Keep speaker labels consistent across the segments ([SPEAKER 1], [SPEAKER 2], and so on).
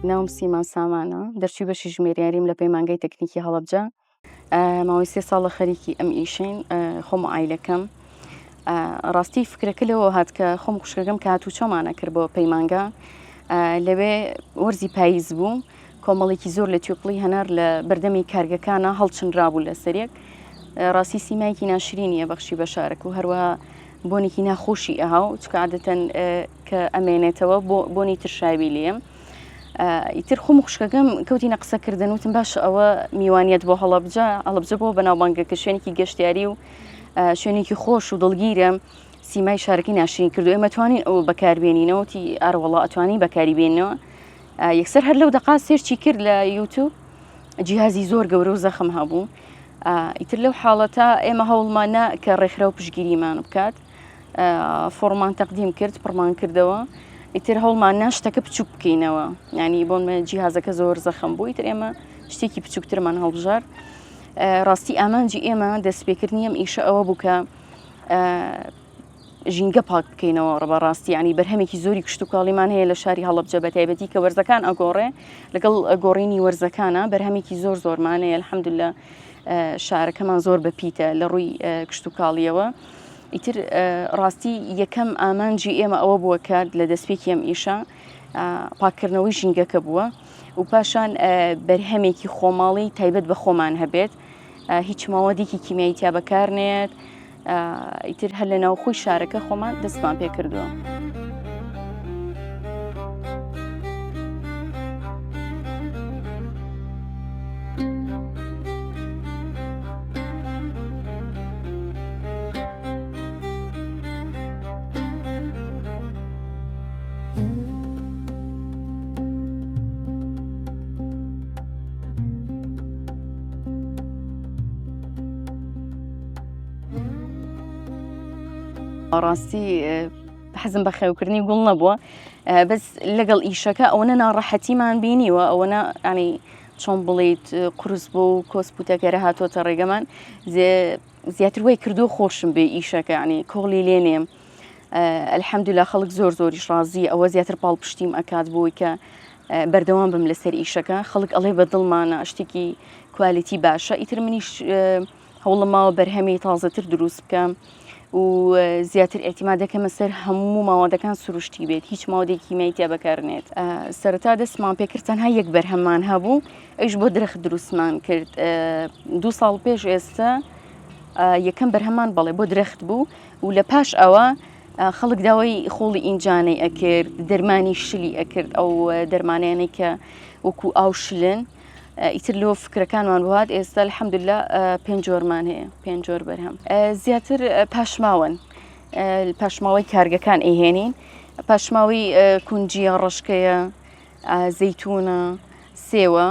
[SPEAKER 1] ناوم سیما سامانە، دەرچووی بەشی ژمێریاریم لە پەیمانگای تەکنیکی هەڵەبجە. ماوەی سێ ساڵە خەریکی ئەم ئیشەین خۆم و عایلەکەم. ڕاستی فکرەکە لەوە هات کە خۆم خوشکەکەم کە هاتوچۆمانە کرد بۆ پەیمانگا لەوێ وەرزی پاییز بوو کۆمەڵێکی زۆر لە توێکڵی هەنار لە بەردەمی کارگەکانە هەڵچنرابوو لە سەرێک ڕاستی سیمایەکی ناشرینیە بەخشی بە شارەک و هەروەها بۆنێکی ناخۆشی ئەها و چکە عادەتەن کە ئەمێنێتەوە بۆ بۆنی ترشاوی لێم ئیتر خۆم خوشکەکەم کەوتینە قسەکردن وتم باش ئەوە میوانیت بۆ هەڵەبجە هەڵەبجە بۆ بەناوبانگەکە شوێنێکی گەشتیاری و شوێنێکی خۆش و دڵگیرە سیمای شارەکەی ناشرین کردو ئێمە توانین ئەوە بەکاربێنینەوە تی ئاروەڵا ئەتوانین بەکاری بێنەوە یەکسەر هەر لەو دەقا search ی کرد لە یوتوب جیهازی زۆر گەورە و زەخم هەبوو ئیتر لەو حاڵەتە ئێمە هەوڵمانە کە ڕێکخراو پشگیریمان بکات فۆڕمان تەقدیم کرد پڕمان کردەوە ئیتر هەوڵمان نا شتەکە بچوک بکەینەوە ینی بۆن جیهازەکە زۆر زەخم بوو ئیتر ئێمە شتێکی بچووکترمان هەڵبژارد ڕاستی ئامانجی ئێمە دەستپێکردنی ئەم ئیشە ئەوە بوو کە ژینگە پاک بکەینەوە ڕبە ڕاستی ینی بەرهەمێکی زۆری کشتتوکاڵیمان هەیە لە شاری هەڵبجە بە تایبەتی کە وەرزەکان ئەگۆڕێ لەگەڵ گۆڕینی وەرزەکانە بەرهەمێکی زۆر زۆرمانەیە الحەمدلله شارەکەمان زۆر بە پیتە لە ڕووی کشتتوکاڵیەوە ئیتر ڕاستی یەکەم ئامانجی ئێمە ئەوە بووە کە لە دەستپێکی ئەم ئیشە پاککردنەوەی ژینگەکە بووە و پاشان بەرهەمێکی خۆماڵی تایبەت بە خۆمان هەبێت هیچ ماوەدێکی کیمیایی تیا بەکار نێت ئیتر هەر لە ناوخۆی شارەکە خۆمان دەستمان پێ کردووە. ڕاستی حەزم بە خێوکردنی گوڵ نەبووە بەس لەگەڵ ئیشەکە ئەوەنە ناڕەحەتیمان بینیوە ئەوەنە ینی چۆن بڵیت قورس بۆ و کۆسپوتەکەرە هاتۆتە ڕێگەمان زیاتر وای کردو خۆشم بێ ئیشەکە ینی کۆڵی لێ نێم الحمدللە خەڵک زۆر زۆریش ڕازی ئەوە زیاتر پاڵپشتیم ئەکات بۆی کە بەردەوام بم لەسەر ئیشەکە خەڵک ئەڵێ بە دڵمانە شتێکی quality باشە ئیتر منیش هەوڵم ماوە بەرهەمی تازەتر دروست بکەم و زیاتر ئیعتیماد دەکەمە سەر هەموو ماوادەکان سروشتی بێت هیچ ماوەدێکی کیمیایی تیا بەکارنێت سەرەتا دەستمان پێکرد تەنها یەک بەرهەممان هەبوو ئەویش بۆ درەخت دروستمان کرد دوو ساڵ پێش ئێستا یەکەم بەرهەمان بەڵێ بۆ درەخت بوو و لە پاش ئەوە خەڵک داوای خۆڵی ئینجانەی ئەکرد دەرمانی شلی ئەکرد ئەو دەرمانیانەی کە وەکو ئاو شلن ئیتر لۆ فکرەکانمان بۆ هات ئێستا الحمدللە پێنج جۆرمان هەیە پێنج جۆر بەرهەم زیاتر پاشماوەن پاشماوەی کارگەکان ئەیهێنین پاشماوەی کونجیە ڕەشکەیە زەیتونە سێوە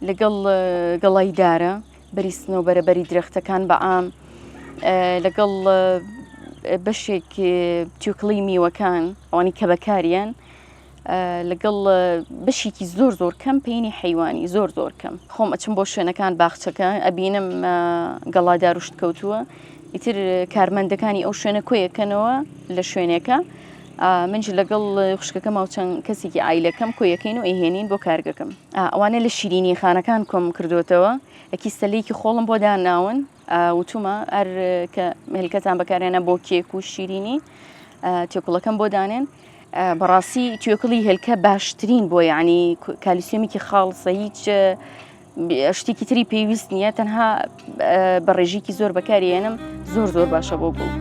[SPEAKER 1] لەگەڵ گەڵای دارە بەری سنەوبەرە بەری درەختەکان بە عام لەگەڵ بەشێک توێکڵی میوەکان ئەوانی کە بەکاریان لەگەڵ بەشێکی زۆر زۆر کەم پێینی حەیوانی زۆر زۆر کەم خۆم ئەچم بۆ شوێنەکان باخچەکە ئەبینم گەڵا داروشت کەوتووە ئیتر کارمەندەکانی ئەو شوێنە کۆیەکەنەوە لە شوێنێکە منش لەگەڵ خوشکەکەم و چەند کەسێکی ئایلەکەم کۆیەکەین و ئەیهێنین بۆ کارگەکەم ئەوانە لە شیرینی خانەکان کۆم کردوتەوە ئەکی سەلێکی خۆڵم بۆ داناون وتومە ئەر کە هێلکەتان بەکارێنە بۆ کێک و شیرینی تێکوڵەکەم بۆ دانێن بەڕاستی توێکڵی هێلکە باشترین بۆ یعنی کالیسیۆمێکی خاڵسە هیچ شتێکی تری پێویست نییە تەنها بە ڕێژێکی زۆر بەکاریێنم زۆر زۆر باشە بۆ گوڵ.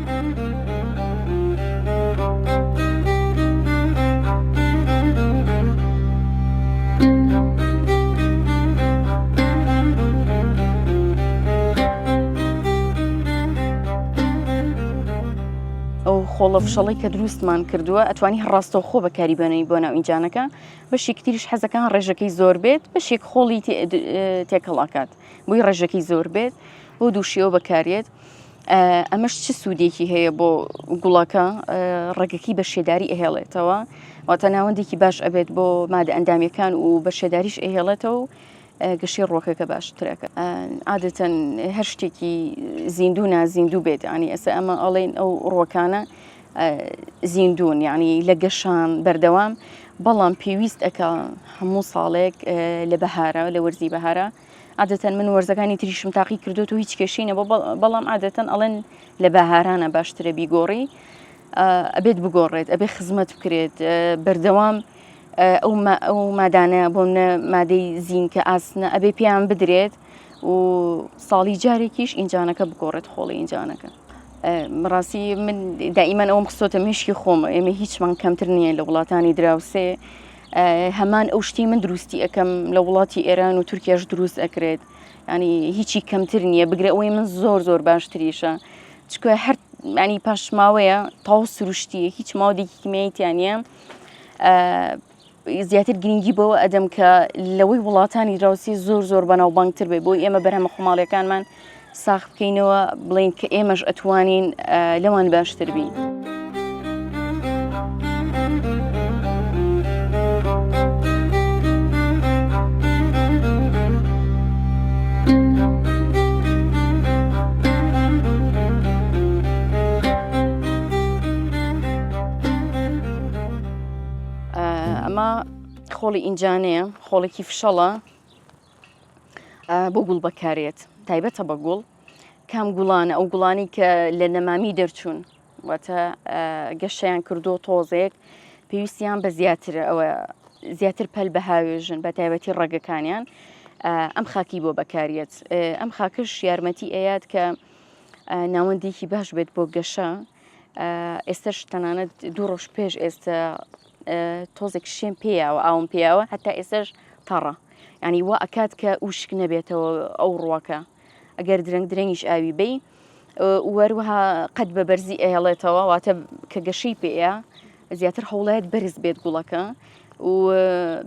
[SPEAKER 1] ئەو خۆڵە فشەڵەی کە دروستمان کردووە ئەتوانی هەر ڕاستەوخۆ بەکاری بێنی بۆ ناو ئینجانەکە بەشێکی تریش حەزەکان ڕێژەکەی زۆر بێت بەشێک خۆڵی تێکەڵاکات بۆی ڕێژەکەی زۆر بێت بۆ دووشیەوە بەکارێت ئەمەش چ سوودێکی هەیە بۆ گوڵەکە ڕەگەکەی بە شێداری ئەهێڵێتەوە واتە ناوەندێکی باش ئەبێت بۆ مادە ئەندامیەکان و بە شێداریش ئەهێڵێتەوە و گەشەی ڕووەکەکە باشترەکە عادەتەن هەر شتێکی زیندوو نازیندوو بێت ینی ئێستا ئەمە ئەڵێن ئەو ڕووەکانە زیندوون یعنی لە گەشان بەردەوام. بەڵام پێویست ئەکا هەموو ساڵێک لە بەهارە لە وەرزی بەهارە عادەتەن من وەرزەکانی تریشم تاقی کردوت و هیچ کێشەی نەبوو بەڵام عادەتەن ئەڵێن لە بەهارانە باشترە بیگۆڕی ئەبێت بگۆڕێت ئەبێ خزمەت بکرێت بەردەوام ئەو مادانە بۆ منە مادەی زینکە ئاسنە ئەبێ پێیان بدرێت و ساڵی جارێکیش ئینجانەکە بگۆڕێت خۆڵی ئینجانەکە. ڕاستی من دائیمەن ئەوم خستۆتە مێشکی خۆم ئێمە هیچمان کەمتر نییە لە وڵاتانی دراوسێ هەمان ئەو شتی من دروستی ئەەکەم لە وڵاتی ئێران و تورکیاش دروست ئەکرێت ینی هیچی کەمتر نییە بگرە ئەوەی من زۆر زۆر باشتریشە چکە هەر ینی پاشماوەیە تاو سروشتیە هیچ ماودێکی کیمیاییتیان نییە زیاتر گرنگی بەوە ئەدەم کە لەوەی وڵاتانی دراوسێ زۆر زۆر بەناوبانگتر بێ بۆی ئێمە بەرهەمە خۆماڵیەکانمان ساخ بکەینەوە بڵین کە ئێمەش ئەتوانین لەوان باشتر بین. ئەمە خۆڵی ئینجانەیە خۆڵێکی فشەڵە بۆ گوڵ بەکارێت تایبەتە بە گوڵ کام گوڵانە ئەو گوڵانی کە لە نەمامی دەرچوون واتە گەشەیان کردو تۆزێک پێویستیان بە زیاتر ئەوە زیاتر پەل بەهاوێژن بە تایبەتی ڕەگەکانیان ئەم خاکی بۆ بەکاریەت ئەم خاکش یارمەتی ئەیات کە ناوەندێکی باش بێت بۆ گەشە ئێستش تەنانەت دوو ڕۆژ پێش ئێستا تۆزێک شێم پێیاوە ئاوم پێیاوە هەتا ئێستش تەڕە ینی وا ئەکات کە وشک نەبێتەوە ئەو ڕوەکە ئەگەر درەنگ درەنگیش ئاوی بی وەروەها قەت بە بەرزی ئەهێڵێتەوە واتە کە گەشەی پێەیە زیاتر هەوڵێت بەرز بێت گوڵەکە و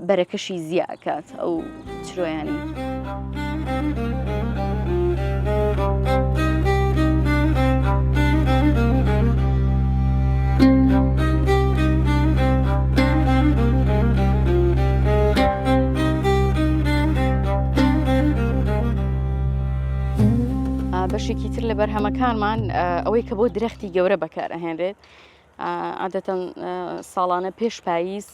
[SPEAKER 1] بەرەکەشی زیا ئەکات ئەو چرۆیانی. بەشێکی تر لە بەرهەمەکانمان ئەوەی کە بۆ درەختی گەورە بەکار ئەهێنرێت عادەتەن ساڵانە پێش پاییز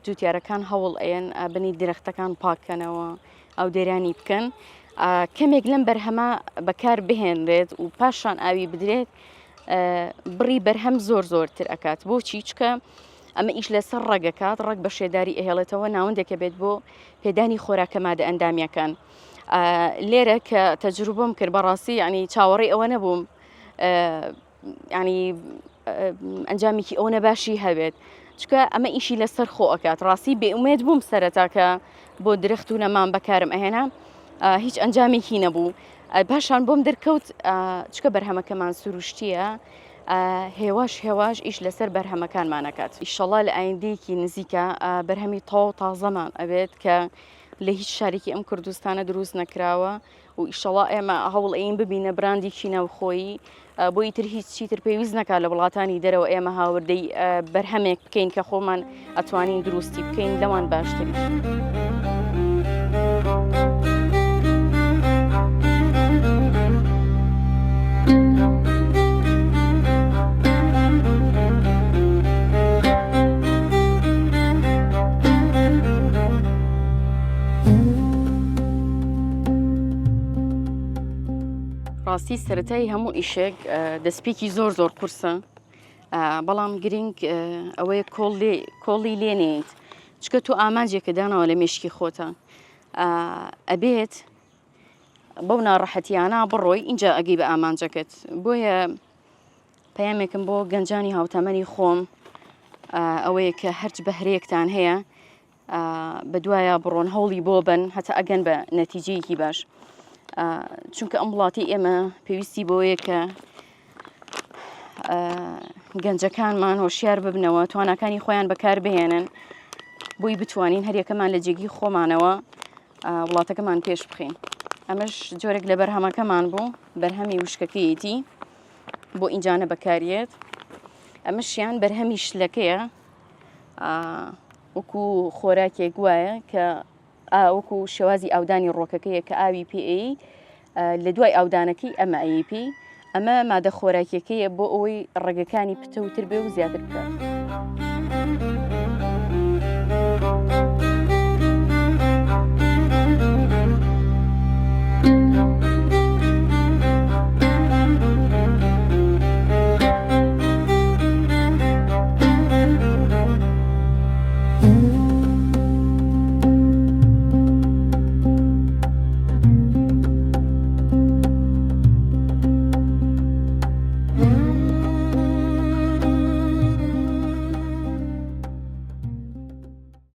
[SPEAKER 1] جوتیارەکان هەوڵ ئەیەن بنی درەختەکان پاککەنەوە ئەو دێرانی بکەن کەمێک لەم بەرهەمە بەکار بهێنرێت و پاشان ئاوی بدرێت بڕی بەرهەم زۆر زۆرتر ئەکات بۆچی چکە ئەمە ئیش لەسەر ڕەگەکات ڕەگ بە شێداری ئەهێڵێتەوە ناوەندێکە بێت بۆ پێدانی خۆراکە مادە ئەندامیەکان لێرە کە تەجروبەم کرد بەڕاستی ینی چاوەڕێی ئەوە نەبووم ینی ئەنجامێکی ئەوەنە باشی هەبێت چکە ئەمە ئیشی لەسەر خۆ ئەکات ڕاستی بێ ئومێد بووم سەرەتا کە بۆ درەخت و نەمام بەکارم ئەهێنا هیچ ئەنجامێکی نەبوو پاشان بۆم دەرکەوت چکە بەرهەمەکەمان سروشتیە هێواش هێواش ئیش لەسەر بەرهەمەکانمانەکات ئیشەڵا لە ئایندەیەکی نزیکە بەرهەمی تەواو تازەمان ئەبێت کە لە هیچ شارێکی ئەم کوردستانە دروست نەکراوە و ئیشەڵا ئێمە هەوڵ ئەین ببینە براندێکی ناوخۆیی بۆ ئیتر هیچ چیتر پێویست نەکات لە وڵاتانی دەرەوە ئێمە هاوردەی بەرهەمێک بکەین کە خۆمان ئەتوانین دروستی بکەین لەوان باشتریش. ڕاستی سەتای هەموو ئیشێک دەستپێکی زۆر زۆر قورسە بەڵام گرنگ ئەوەیە کۆڵی لێنیت چکە تۆ ئامانجێکە داناوە لە مێشکی خۆتە ئەبێت بەو ناڕەحەتیانە بڕۆی اینجا ئەگەی بە ئامانجەکەت بۆیە پەیامێکم بۆ گەنجانی هاوتەمەنی خۆم ئەوەیە کە هەرچ بەهرەیەکتان هەیە بەدوایا بڕۆن هەوڵی بۆ بن هەتا ئەگەن بە نەتیجەیەکی باش چونکە ئەم وڵاتی ئێمە پێویستی بۆیە کە گەنجەکانمان هۆشیار ببنەوە تواناکانی خۆیان بەکار بهێنن بۆی بتوانین هەریەکەمان لە جێگی خۆمانەوە وڵاتەکەمان پێش بخەین ئەمەش جۆرێک لە بەرهەمەکەمان بوو بەرهەمی وشکەکەیەتی بۆ ئینجانە بەکاریێت ئەمەشیان بەرهەمی شلەکەیە وەکو خۆراکێک وایە کە وەکو شێوازی ئاودانی ڕۆکەکەیە کە ئاوی پێی لە دوای ئاودانەکەی ئەمە ئەی پێی ئەمە مادە خۆراکیەکەیە بۆ ئەوەی ڕێگەکانی پتەوتر بێ و زیاتر بکات.